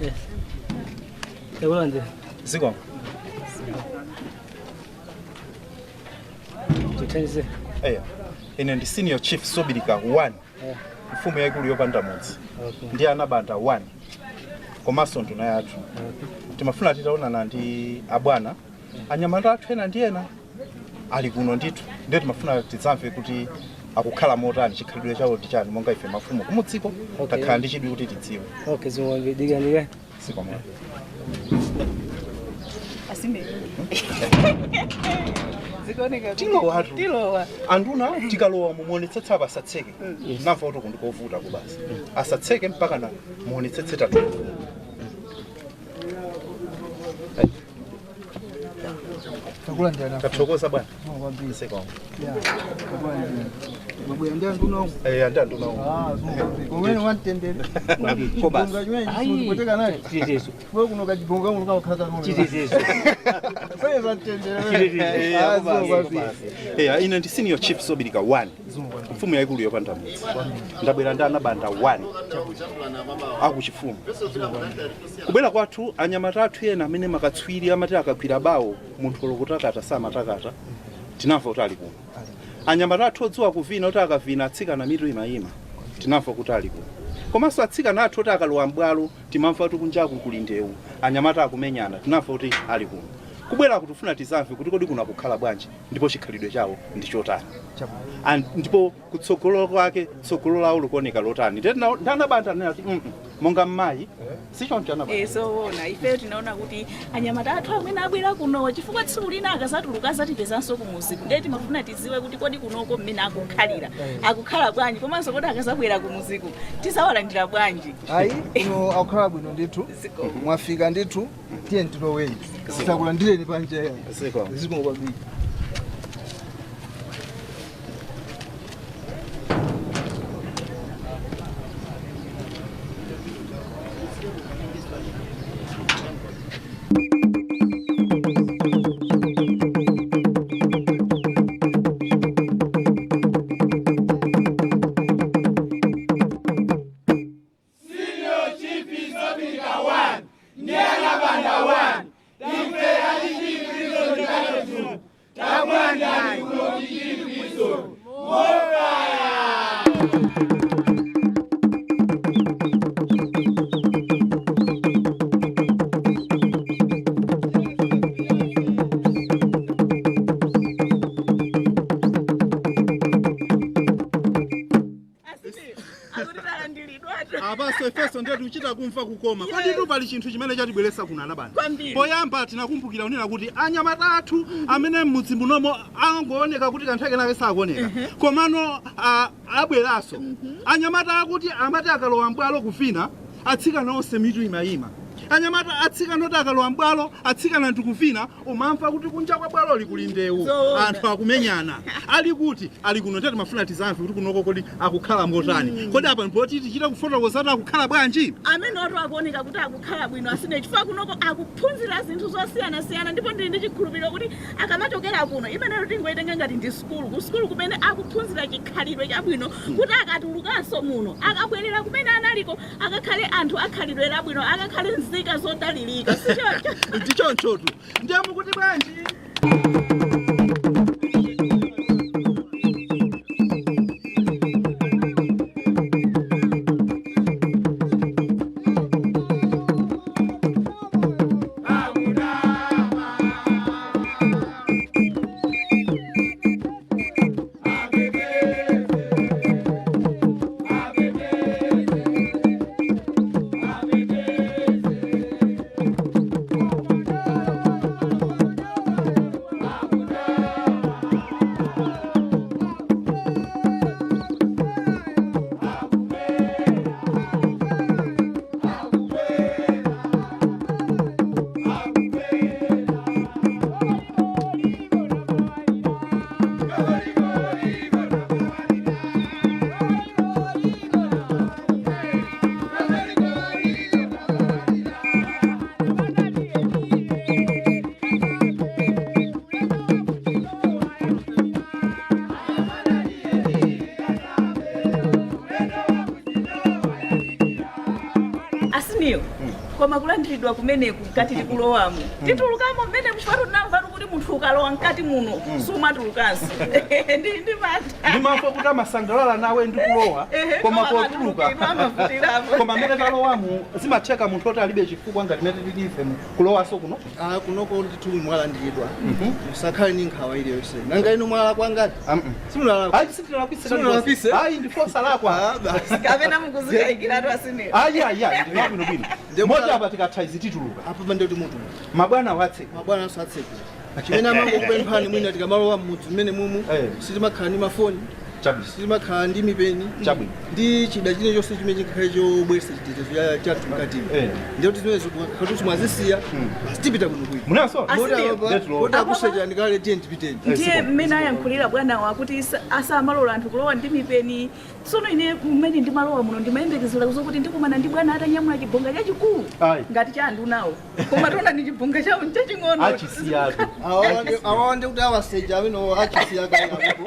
Yes. Takulandira. Zikomo. Tithandize. Eya, ine ndi Senior Chief Sobilika 1, mfumu yaikulu yopanda mudzi, ndi anabanda 1 komanso nduna yathu. Timafuna titaonana ndi abwana, anyamata athu ena ndi ena ali kuno ndithu, ndiye timafuna tidzamve kuti akukhala motani, chikhalidwe chawo ndi chani, monga ife mafumu kumudziko takhala ndi chidwi kuti tidziwe. Okay, zikomo, dikirani. Zikomo. Asime. Zikuoneka. Tilowatu. Tilowa. Anduna, tikalowa muonetsetse apa asatseke. Namva kuti kundikovuta kubasa, asatseke mpaka na muonetsetse tatu. Takulandira. Tathokoza bwana. Kwambiri. Zikomo. Mabwera ndi anduna uku? Eh, ndi anduna. Ah, komene wamtendere. Kobasa. Chibonga chimene chipoteka nacho. Chitetezo. Kuwe kuno kachibonga muno kamakhala kang'ono. Chitetezo. Sonyeza mtendere. Ah, zikomo kwambiri. Eya, ine ndi Senior Chief Sobilika 1, mfumu yaikulu yopanda mudzi. Ndabwera ndi anabanda 1 akuchifumu. Kubwera kwathu, anyamata athu ena amene makatswiri amati akagwira bawo munthu olokutakata samatakata, tinamva kuti ali kuno. Anyamata athu odziwa kuvina, kuti akavina atsikana mitu imayima, tinamva kuti ali kuno. Komanso atsikana athu oti akalowa mbwalo timamva kuti kunjaku kuli ndewu, anyamata akumenyana, tinamva kuti ali kuno. Kubwera kutifuna tizamve kuti kodi kuno akukhala bwanji, ndipo chikhalidwe chawo ndi chotani, ndipo kutsogolo kwake, tsogolo lawo likuoneka lotani. Ndiye ndanabanda anena kuti monga mmayi, sichoncho anabanda? Eh, zoona, ifeyo tinaona kuti anyamata athu amene abwera kuno, chifukwa tsiku lina akazatuluka azatipezanso kumuziku, ndiye timafuna tiziwe kuti kodi kunoko mmene akukhalira akukhala bwanji, komanso kodi akazabwera kumuziku tizawalandira bwanji. Ayi, kuno akukhala bwino ndithu. Zikomo. Mwafika ndithu, tiye tiloweni, takulandireni panja. Zikomo. Zikomo kwambiri. Akuti talandiridwatu. Apaso ifeso ndiye tikuchita kumva kukoma. Kodi tu pali chinthu chimene chatibweretsa kuno, anabanda? Kwambiri. Poyamba tinakumbukira kunena kuti anyamata athu amene m'mudzi munomo angooneka kuti kanthu kenake sakuoneka, komano abweranso anyamata akuti amati akalowa mbwalo kuvina atsikana onse mitu imayima. Anyamata, atsikana oti akalowa mbwalo atsikana ndikuvina, umamva kuti kunja kwa bwalo likuli ndewu, Zoona. anthu akumenyana. Ali kuti? Ali kuno. Tati mafuna tizamve kuti kunoko kodi akukhala motani. Kodi apa mpoti tichita kufotokoza kuti akukhala bwanji? Amene watu akuoneka kuti akukhala bwino, asine, chifukwa kunoko akuphunzira zinthu zosiyanasiyana, ndipo ndili ndi chikhulupiriro kuti akamachokera kuno, imeneyo tingoitenga ngati ndi sukulu, ku sukulu kumene akuphunzira chikhalidwe chabwino, kuti akatulukanso muno akabwerera kumene analiko akakhale anthu akhalidwe labwino, akakhale nzika zodalirika, sichoncho? Ndichonchotu. Ndiye mukuti bwanji? Asiniyo, koma kulandiridwa kumeneku mkati tikulowamo, titulukamo mmene mchipatu, tinamvatu kuti munthu ukalowa mkati muno sumatulukanso. Ndi mantha. Ndimamva kuti amasangalala nawe ndi kulowa, koma potuluka Amavutirapo. Koma amene talowamu, zimatheka munthu oti alibe chifukwa ngati mene tilife kulowaso kuno? Ah, kunoko ndithu mwalandiridwa, musakhale ni nkhawa iliyonse. Nanga inu mwala kwangati? Simunalakwa. Ayi, sitinalakwise. Simunalakwise? Ayi, ndifosalakwa. Ah, basi. Kapena mukuzikayikiratu, asiniyo? Ayi, ayi, ayi, ndinabwinobwino. Moti apa tikatha izi tituluka? Apa pande kuti mutu Mabwana watse? Mabwana aso atsekula. Chimene amangokupemphani, mwina tikamalowa mmudzi mmene mumu, sitimakhala ndi mafoni, sitimakhala ndi mipeni ndi chida chilichonse chimene chingakhale chobweretsa chitetezo chathu mkatimo. Ndiye kuti zimenezo tikakhala mwazisiya, basi, tipita kuno kwino. Munaso? Asiniyo. Kuti akusecherani kale, tiye tipiteni. Ndiye mmene ayankhulira bwanawo akuti asamalola anthu kulowa ndi mipeni. Tsono ine mmene ndimalowa muno ndimayembekezera zokuti ndikumana ndi bwana atanyamula chibonga chachikulu Ayi. ngati cha anthu nawo, koma tiona ni chibonga chawo nchaching'ono. Achisiyatu. Awawa ndi kuti awaseja amene achisiya kale apo,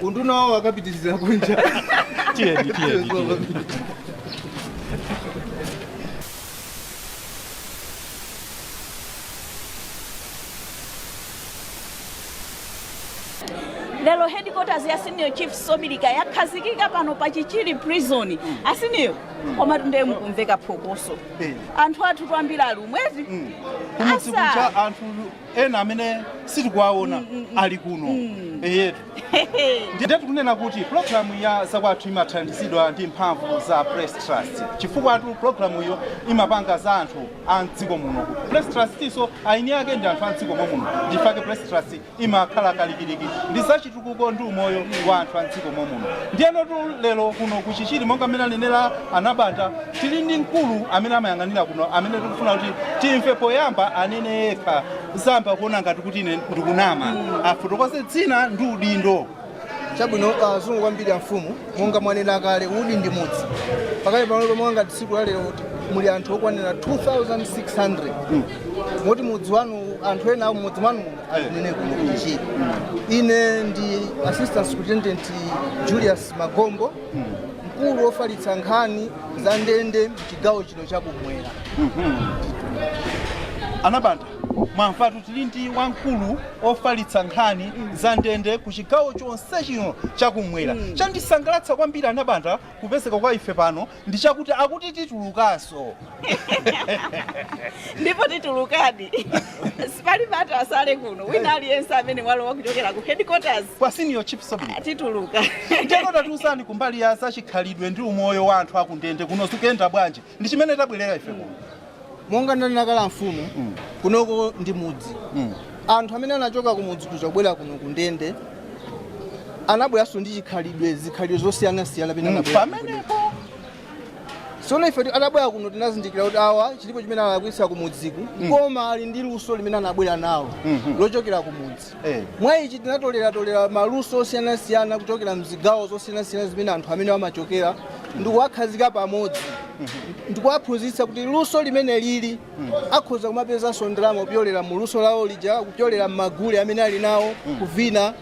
unduna wawo akapitizira kunja. Tiyeni, tiyeni, tiyeni. Lero headquarters ya Senior Chief Sobilika yakhazikika pano pa Chichiri Prison, asiniyo. Koma tunde mukumveka phokoso, anthu athu twambiri ali umwezi. Kumudzi kucha anthu ena amene sitikuwaona ali kuno, eyetu. Ndiye tikunena kuti pulogalamu ya Zakwathu imathandizidwa ndi mphamvu za Press Trust, chifukwa tu pulogalamuyo imapanga za anthu a mdziko muno. Press Trust iso aini ake ndi anthu a mdziko momuno. Ndifake Press Trust imakhala kalikiliki ndi zachitukuko ndi umoyo wa anthu a mdziko momuno. Ndiyeno tu lero kuno kuchichiri, monga mmene anenera anabanda, tili ndi mkulu amene amayang'anira kuno, amene tikufuna kuti timve poyamba anene yekha zamba kuona ngati kuti ine ndikunama. Afotokoze dzina ndi udindo. Chabwino, zikomo kwambiri amfumu. Monga mwanena kale, udi ndi mudzi. Pakali pano pomwe ngati tsiku la lero muli anthu okwanira 2600, moti mudzi wanu, anthu ena mudzi mwanu muno ali kumene kuno kuchichiri. Ine ndi Assistant Superintendent Julius Magombo, mkulu wofalitsa nkhani za ndende mchigawo chino chakumwera. Anabanda, mwamvatu, tili ndi wamkulu ofalitsa nkhani za ndende ku chigawo chonse chino chakumwera. Chandisangalatsa kwambiri, anabanda, kupezeka kwa ife pano ndi chakuti akuti titulukanso. Ndipo titulukadi, sipali patu asale kuno. Wina aliyense amene walowa kuchokera ku headquarters kwa Senior Chief Sobilika tituluka. Ndiyeno tatiuzani, kumbali ya zachikhalidwe ndi umoyo wa anthu akundende kuno zikuyenda bwanji? Ndi chimene tabwerera ife kuno. Monga ndanena kale mfumu, kunoko ndi mudzi. Anthu amene anachoka kumudzi kuja kubwera kuno kundende anabweranso ndi chikhalidwe, zikhalidwe zosiyanasiyana pene anabwera. Pamenepo. Tsono ife atabwera kuno tinazindikira kuti awa chilipo chimene alakwitsa kumudziku, koma ali ndi luso limene anabwera nawo lochokera kumudzi. Mwa ichi tinatoleratolera maluso osiyanasiyana kuchokera mzigawo zosiyanasiyana zimene anthu amene amachokera, ndikuwakhazika pamodzi, ndikuwaphunzitsa kuti luso limene lili akhoza kumapezanso ndalama kupyolera mu luso lawo lija, kupyolera m'magule amene ali nawo, kuvina,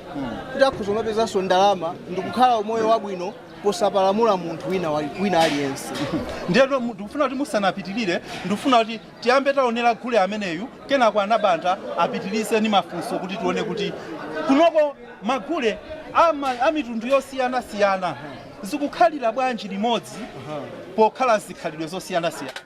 kuti akhoza kumapezanso ndalama ndikukhala umoyo wabwino posapalamula munthu wina wina aliyense. Ndiyeno ndikufuna kuti musanapitirire, ndikufuna kuti tiyambe taonera gule ameneyu, kenako anabanda apitirize ndi mafunso kuti tione kuti kunoko magule amitundu yosiyanasiyana zikukhalira bwanji limodzi pokhala zikhalidwe zosiyanasiyana.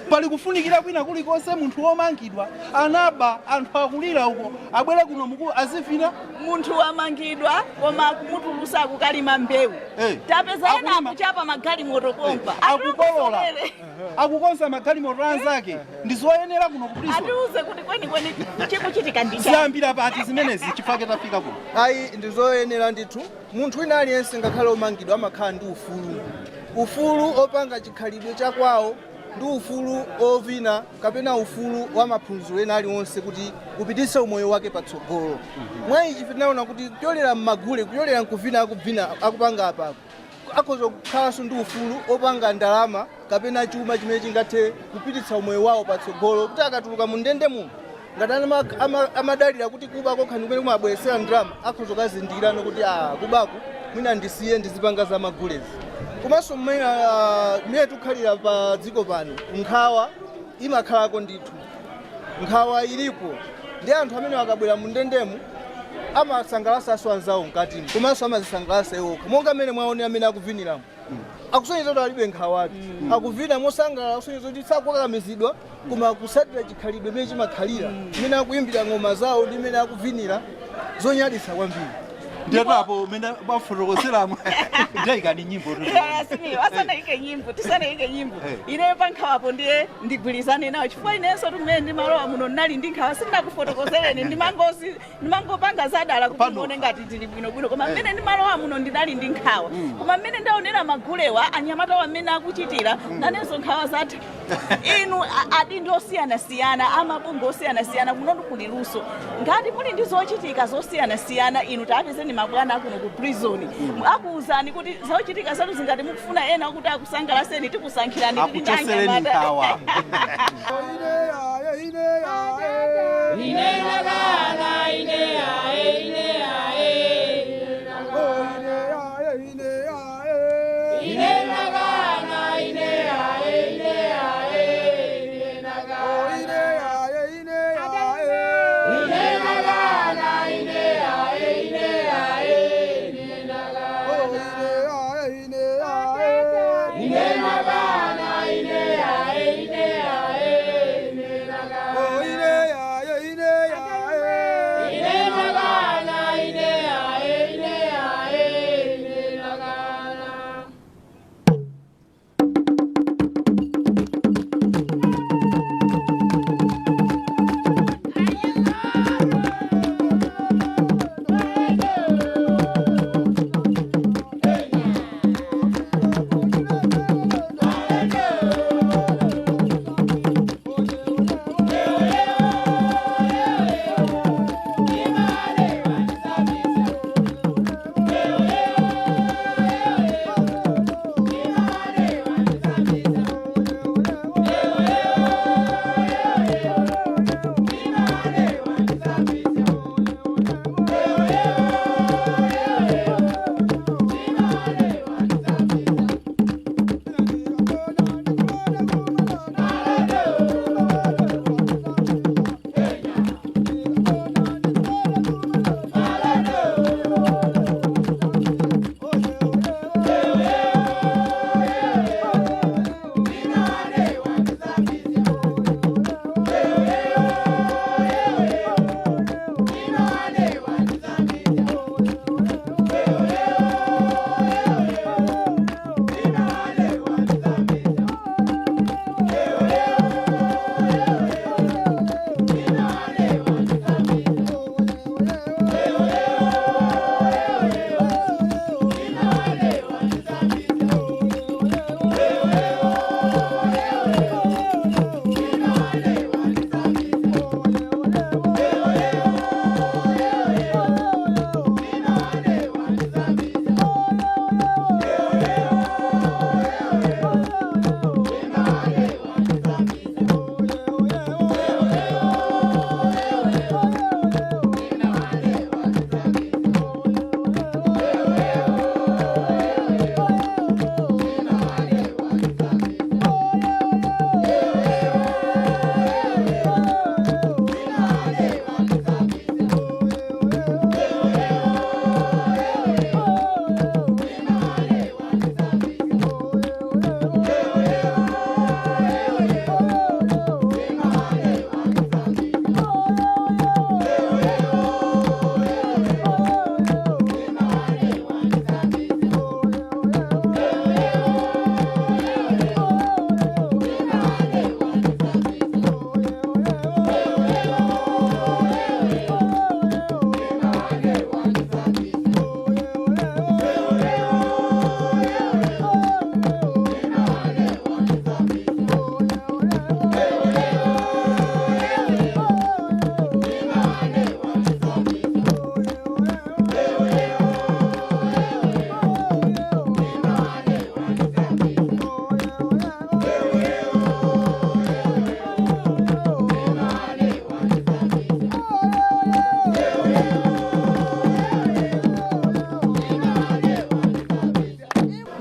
Pali kufunikira kwina kulikonse munthu womangidwa anaba, anthu akulira uko, abwere kuno muku azivina. Munthu wamangidwa koma akumutulusa akukalima mbewu. Tapeza ena Akulima. Akuchapa magalimoto pompa. Akukolola, Atiuze. Akukonza magalimoto anzake. Ndizoyenera kuno ku prison? Atiuze kuti kwenikweni chikuchitika ndi chani. Ziyambira pati zimenezi? Chifukwa tafika kuno. Ayi, ndizoyenera ndithu. Munthu wina aliyense ngakhale omangidwa amakhala ndi ufulu, ufulu opanga chikhalidwe chakwawo ndi ufulu ovina kapena ufulu wa maphunziro ena aliwonse kuti upititse umoyo wake patsogolo. Mwa ichi tinaona kuti kuyolera mmagule, kuyolera nkuvina akubvina akupanga apako, akhoza kukhalanso ndi ufulu opanga ndalama kapena chuma chimene chingathe kupititsa umoyo wawo patsogolo, kuti akatuluka mu ndende muno, ngati amadalira kuti kuba kokha kumene kumabweresera ndalama, akhoza kukazindikirano kuti a kubaku mwina ndisiye, ndizipanga za magulezi. Komanso mmene mmene tikukhalira pa dziko pano, nkhawa imakhalako ndithu, nkhawa ilipo, ndi anthu amene akabwera mu ndendemu amasangalatsanso anzawo mkatimo, komanso amazisangalatsa iwo okha, monga mmene mwaone amene akuviniramo, akusonyeza kuti alibe nkhawatu, akuvina mosangalala, akusonyeza kuti sakukakamizidwa koma akusatira chikhalidwe mmene chimakhalira, mmene akuimbira ng'oma zawo ndi mmene akuvinira, zonyaditsa kwambiri. Ndiyatapo umene bafotokozeramo, ndiyayikani nyimbo. Asiniyo asanaike nyimbo, tisanaike nyimbo. Ineyo pankhawapo ndiye ndigwirizane nawo, chifukwa inenso tumene ndimalowa muno ndinali ndi nkhawa. Sindinakufotokozereni, ndimangozi ndimangopanga zadala kuti Pano. muone ngati ndili bwinobwino, koma mmene ndimalowa muno ndinali ndi nkhawa. Koma mmene ndaonera magulewa, anyamata amene akuchitira, nanenso nkhawa zatha. Inu adindo osiyanasiyana, amabungwe osiyanasiyana, kunotu kuli luso. Ngati muli ndi zochitika zosiyanasiyana, inu tapezeni mabwana akuno ku prison, akuwuzani kuti zochitika zanu zingati mukufuna ena kuti akusangalaseni, tikusankhirani tili ndi Akuchosereni anyamata. nkhawa.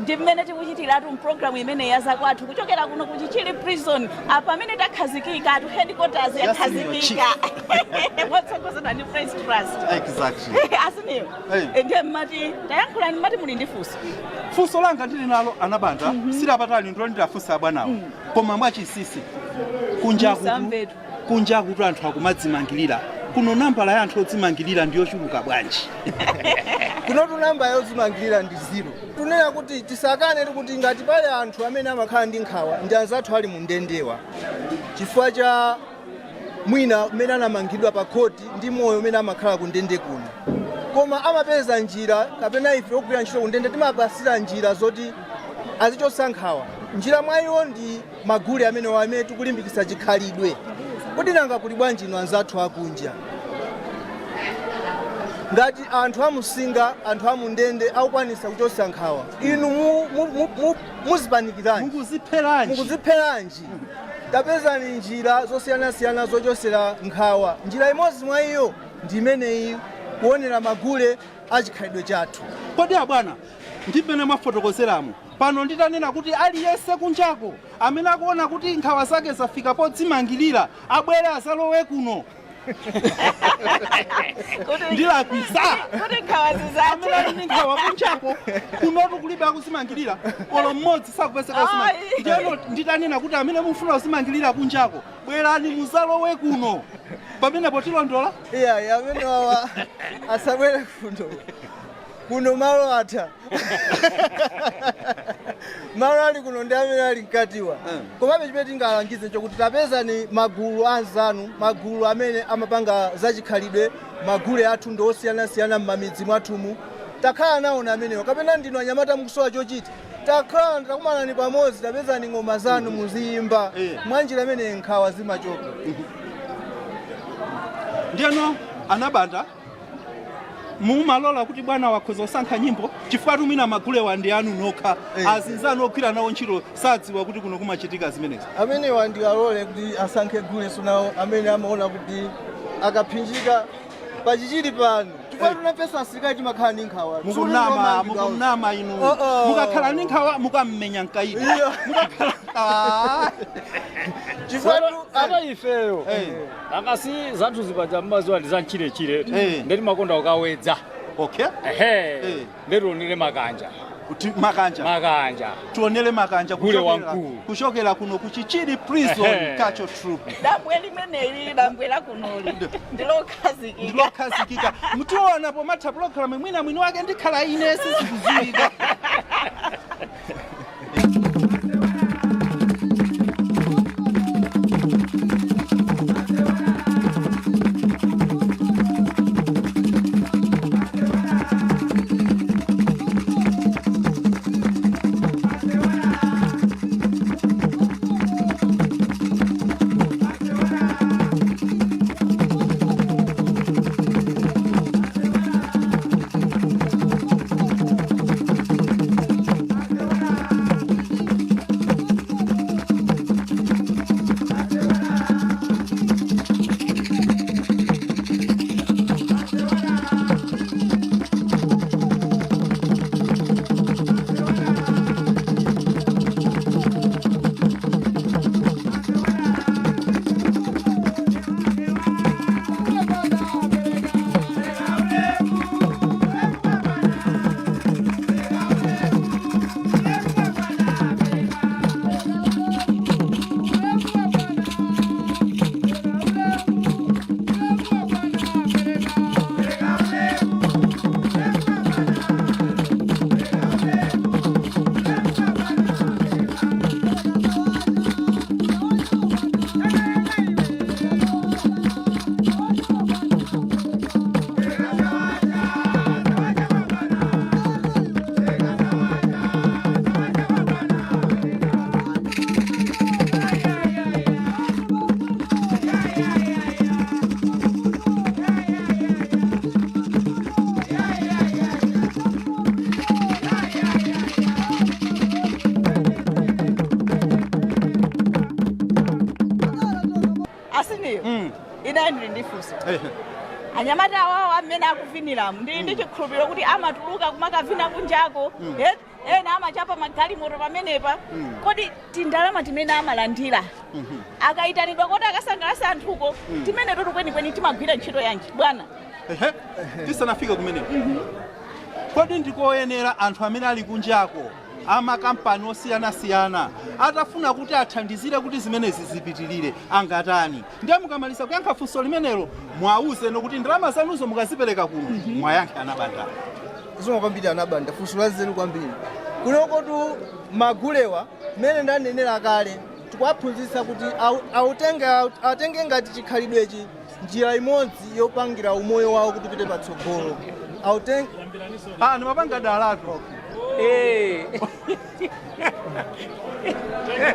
Ndi mmene tikuchitiratu mpulogalamu imene ya Zakwathu kuchokera kuno ku Chichiri Prison, apa amene takhazikika atu, headquarters yakhazikika motsogozedwa ndi Friends Trust. Exactly. Asiniyo. Hey. Ndiye mmati tayankhulani, mmati muli ndi funso. Funso langa ndili nalo, anabanda, silapatali, ndilo ndilafunsa abwanawo, koma mwachinsinsi. Kunja kutu Musamvetu. Kunja kutu anthu akumadzimangirira, kuno nambala ya anthu odzimangirira ndiyochuluka bwanji? Kunotu namba yozimangirira ndi zero. Tunena kuti tisakane kuti ngati pali anthu amene amakhala ndi nkhawa ndi anzathu ali mu ndendewa, chifukwa cha mwina mmene anamangidwa pa khoti ndi moyo umene amakhala ku ndende kuno, koma amapeza njira, kapena ife ogwira ntchito ku ndende timapasira njira zoti azichotsa nkhawa. Njira mwa iwo ndi magule amene amene tikulimbikitsa chikhalidwe. Kodi nanga kuli bwanji inu anzathu akunja? Ngati anthu amusinga, anthu amundende akukwanisa kuchotsa nkhawa, inu muzipanikiranji? Mukuzipheranji? Mukuzipheranji? Tapezani njira zosiyanasiyana zochotsera nkhawa. Njira imodzi mwa iyo ndi imeneyi, kuonera magule achikhalidwe chathu. Kodi abwana, ndi mmene mwafotokozeramo pano, nditanena kuti aliyense kunjako amene akuona kuti nkhawa zake zafika podzimangirira abwere azalowe kuno, ndilakwisa? Kuti nkhawa Amene zizathe. Ali ndi nkhawa kunjako, kunotu kulibe akuzimangirira, olo mmodzi sakupezeka. Ayi. Ndiyeno nditanena kuti amene mufuna kuzimangirira kunjako, bwerani muzalowe kuno, pamenepo tilondola? Iya, amene wawa asabwere kuno. Kuno malo atha. Malo ali kuno ndi amene ali mkatiwa. Komabe chimene tingalangize chokuti tapezani magulu anzanu, magulu amene amapanga zachikhalidwe. Magule athu ndi osiyanasiyana m'mamidzi mwathumu. Takhala nawo na amenewo, kapena ndinu anyamata mukusowa chochita, takhala takumanani pamodzi, tapezani ng'oma zanu muziyimba. Mwanjira imene nkhawa zimachoka. Ndiyeno anabanda, mumalola kuti bwana wakhoza kusankha nyimbo? Chifukwa tumwina magulewa ndi anu nokha, azinzanu ogwira nawo ntchito sadziwa kuti kuno kumachitika zimenezi. Amenewa ndiwalole kuti asankhe guleso nawo, amene amaona kuti akaphinjika pachichili pano, chifukwa tunapesa asilikali timakhala ndi nkhawa. Mukunama, mukunama inu. Oh, oh. Mukakhala ndi nkhawa mukammenya mkaidi. Iyo. Mukakhala. Ah. Chifukwa Ata ifeyo akasi zathu zipaja mmaziwa ndi zamchirechire, ndeti makonda ukawedza. Ehe. Ndetionere makanja. Kuti makanja? Makanja. Tionere makanja. Gule Kuchokera wamkulu. Kuchokera kuno ku Chichiri Prison Culture Troupe. Dambwe limeneli, dambwe lakunoli ndilokhazikika. Ndilokhazikika. Mtiona pomatha program, mwina mwini wake ndikhala ine, sizikuziwika. Asiniyo, ine ndili ndi funso. Anyamata awawo amene akuviniramu, ndili ndi chikhulupiriro kuti amatuluka kumakavina kunjako, ena amachapa magalimoto pamenepa. Kodi tindalama timene amalandira akayitanidwa koti akasangalasa anthuko, timene toto kwenikweni timagwira ntchito yanji, bwana? Ehe, tisanafike kumeneko, kodi ndikoyenera anthu amene ali kunjako, amakampani osiyanasiyana, atafuna kuti athandizire kuti zimenezi zipitirire, angatani? Ndiye mukamaliza kuyankha funso limenelo, mwawuzeno kuti ndalama zanuzo mukazipereka kuno. Mwayankhe anabanda. Zomwe kwambiri anabanda, funso la nzeru kwambiri. Kunokotu magulewa, mmene ndanenera kale, tikuwaphunzitsa kuti atenge ngati chikhalidwechi njira imodzi yopangira umoyo wawo kuti upite patsogolo. Ah, ndimapanga dalatu. Eh.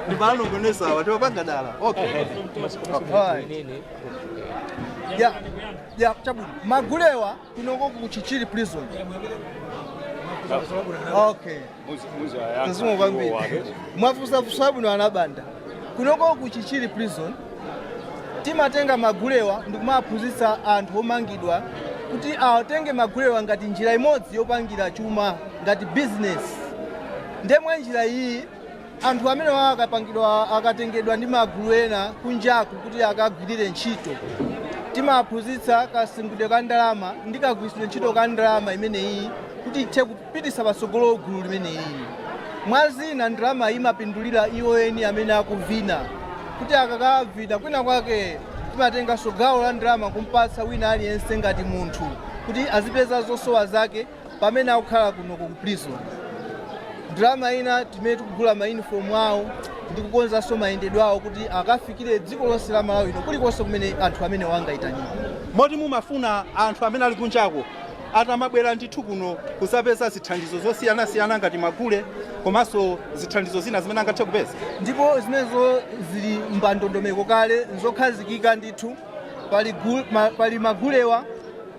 Ndimanongonesa awa tiwapanga dala. Okay. Alright. Ya, ya, chabwino. Magulewa kunoko ku Chichiri Prison. Okay. Mzimu kwambiri. Mwafusafusa bwino anabanda. Kunoko ku Chichiri Prison timatenga magulewa ndikumaphunzitsa anthu omangidwa kuti atenge magulewa ngati njira imodzi yopangira chuma, ngati business. Ndemwe njira iyi anthu amene akapangidwa, akatengedwa ndi magulu ena kunjaku kuti akagwirire ntchito, timaphunzitsa kasungidwe ka ndalama ndi kagwiritsidwe ntchito ka ndalama imeneyi kuti ithe kupititsa patsogolo gulu limeneyi. Mwazina, ndalama imapindulira iwo eni amene akuvina, kuti akakavina kwina kwake timatenganso gawo la ndalama kumpatsa wina aliyense ngati munthu kuti azipeza zosowa zake pamene akukhala kuno ku prison. Ndalama ina timene tikugula mayunifomu awo ndi kukonzanso mayendedwe awo kuti akafikire dziko lonse la Malawi ino, kulikonse kumene anthu amene wangayitanidwe. Moti mumafuna anthu amene ali kunjako atamabwera ndithu kuno kusapeza zithandizo zosiyanasiyana ngati magule komanso zithandizo zina zimene angathe kupeza? Ndipo zimenezo zili mbandondomeko kale, nzokhazikika ndithu. Pali magulewa,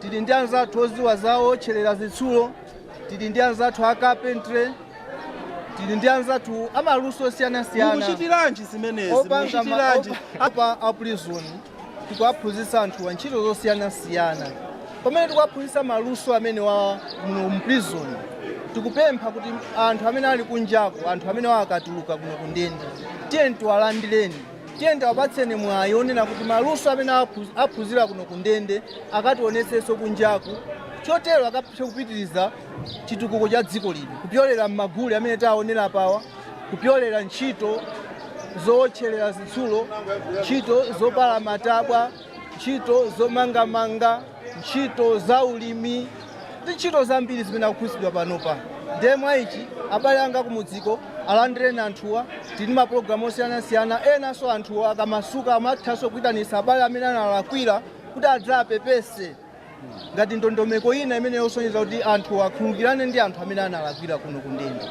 tili ndi anzathu oziwa zawo otcherera zitsulo, tili ndi anzathu a carpentry, tili ndi anzathu amaluso osiyanasiyana. Mukuchitiranji zimenezi? Opanga Mukuchitiranji? Apa a prison tikuwaphunzitsa anthu ntchito zosiyanasiyana. Pamene tikuwaphunzitsa maluso amene wa muno mu prison, tikupempha kuti anthu amene ali kunjako, anthu amene akatuluka kuno kundende, tiye tiwalandireni, tiye tiwapatseni mwayi onena kuti maluso amene aphunzira kuno kundende akationetsenso kunjaku, chotero akapse kupitiriza chitukuko cha dziko lino kupyolera m'magule amene taonera pawa, kupyolera ntchito zowotcherera zitsulo, ntchito zopala matabwa, ntchito zomangamanga, ntchito za ulimi ndi ntchito zambiri zimene akuphunzitsidwa panopa. Ndiye mwa ichi, abale anga kumudziko alandireni anthuwa. Tili mapulogalamu osiyanasiyana enanso. Anthuwa akamasuka amathanso kuyitanitsa abale amene analakwira kuti adzapepese ngati ndondomeko ina imene yosonyeza kuti anthu akhululukirane ndi anthu amene analakwira kuno kundende.